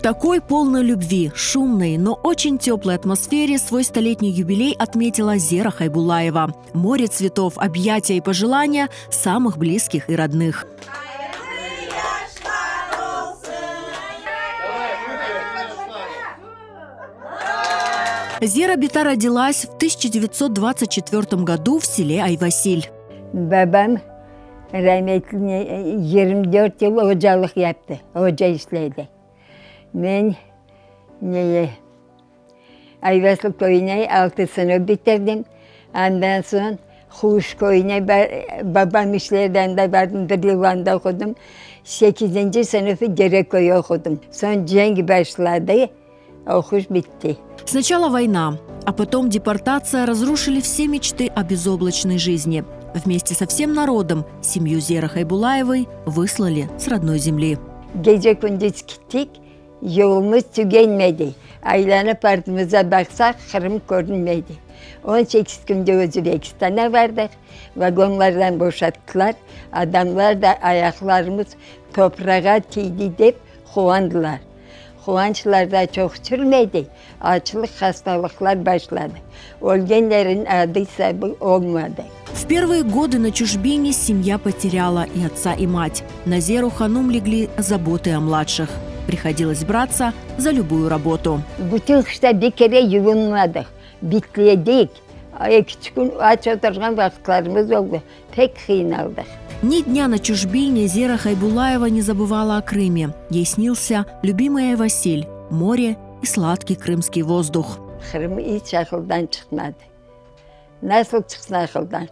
такой полной любви, шумной, но очень теплой атмосфере свой столетний юбилей отметила Зера Хайбулаева. Море цветов, объятия и пожелания самых близких и родных. Зера Бита родилась в 1924 году в селе Айвасиль. Babam rametli 24 yıl ocalıq yaptı, oca işledi. Men neye, Ayvasıl köyüne altı sınıf bitirdim. Andan soñ Huş köyüne babam işledi, anda bardım, bir yıl anda oqudım. Sekizinci sınıfı Dereköyde oqudım. Soñ cenk başladı, oquş bitti. Сначала война, а потом депортация разрушили все мечты о безоблачной жизни. Вместе со всем народом семью Зеры Хайбулаевой выслали с родной земли. Gece kündüz gittik, yolumız tügenmedi. Aylanıp artımıza baqsaq, Qırım körünmedi. 18 künde Özbekistanğa bardıq, vagonlardan boşattılar, adamlar da ayaqlarımız toprağa tiydi dep quvandılar. Quvançlar da çoq sürmedi, açlıq, hastalıqlar başladı. Ölgenlerin adı-esabı olmadı. В первые годы на чужбине семья потеряла и отца, и мать. На Зеру Ханум легли заботы о младших. Приходилось браться за любую работу. Bütün qışta bir kere yuvunmadıq, bitledik. Eki kün aç oturğan vaqıtlarımız oldı. Pek qıynaldıq. Ни дня на чужбине Зера Хайбулаева не забывала о Крыме. Ей снился любимый Айвасиль, море и сладкий крымский воздух. Qırım iç aqıldan çıqmadı. Nasıl çıqsın aqıldan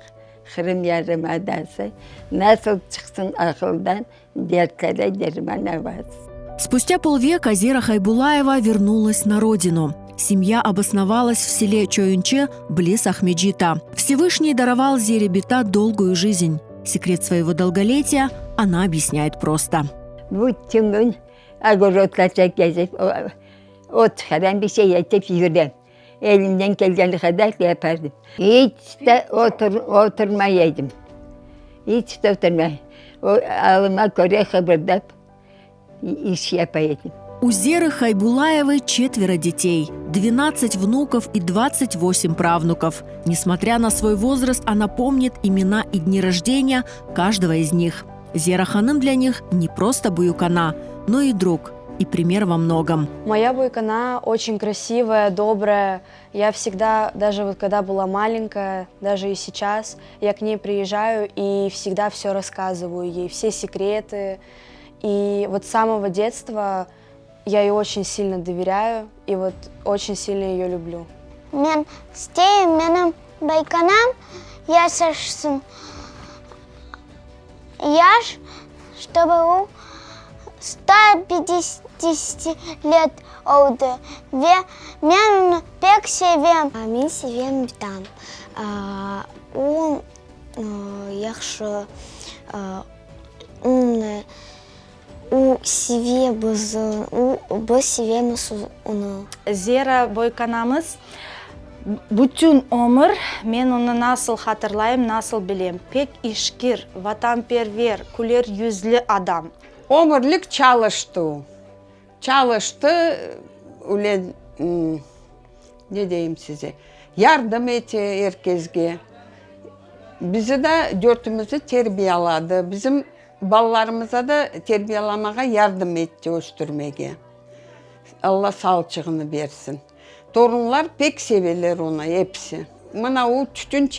Qırım yarımadası, nasıl çıqsın aqıldan dertlere derman avası. Спустя полвека Зера Хайбулаева вернулась на родину. Семья обосновалась в селе Чоюнче, близ Акмеджита. Всевышний даровал Зере Бита долгую жизнь. Секрет своего долголетия она объясняет просто. Bütün kün ogorodlarca gezip, ot çıqaram, bir şey etip yürem. Elimden kelgeni qadar yapardım. İç de otur, oturmay edim. İç de oturmay. O alıma köre qıbırdap iş yapa edim. У Зеры Хайбулаевой четверо детей, 12 внуков и 28 правнуков. Несмотря на свой возраст, она помнит имена и дни рождения каждого из них. Зера Ханым для них не просто büyükana, но и друг, и пример во многом. Моя büyükana очень красивая, добрая. Я всегда, даже вот когда была маленькая, даже и сейчас, я к ней приезжаю и всегда все рассказываю ей, все секреты. И вот с самого детства я ей очень сильно доверяю и вот очень сильно ее люблю. Men isteyim menim büyükanam yaşasın. Yaş, чтобы o 150 лет oldı. Ve men onı pek sevem. Men sevem bitam. O yahşı, умный. O seve bizi, o biz sevemiz onı. Zera büyükanamız bütün ömür men onı nasıl hatırlayım, nasıl bilem. Pek işkir, vatanperver, küler yüzlü adam. Ömürlik çalıştı. Çalıştı, öyle ne deyim size, yardım ete er keske. Bizi de dörtümizni terbiyeladı. Bizim balalarımıza da terbiyelamağa yardım etti östürmege. Alla sağlıcığını bersin. Torunlar pek seveler onı episi. Mına o tütün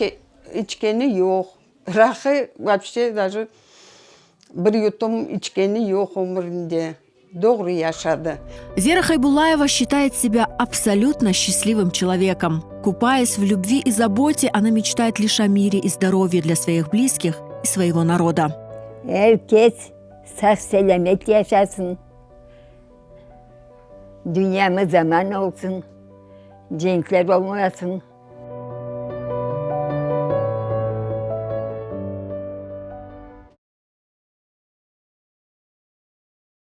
içkeni yoq. Raqı вообще даже bir yutum içkeni yoq ömürinde. Doğru yaşadı. Зера Хайбулаева считает себя абсолютно счастливым человеком. Купаясь в любви и заботе, она мечтает лишь о мире и здоровье для своих близких и своего народа. Er kes sağ selâmet yaşasın. Dünyamız aman olsun. Cenkler olmasın.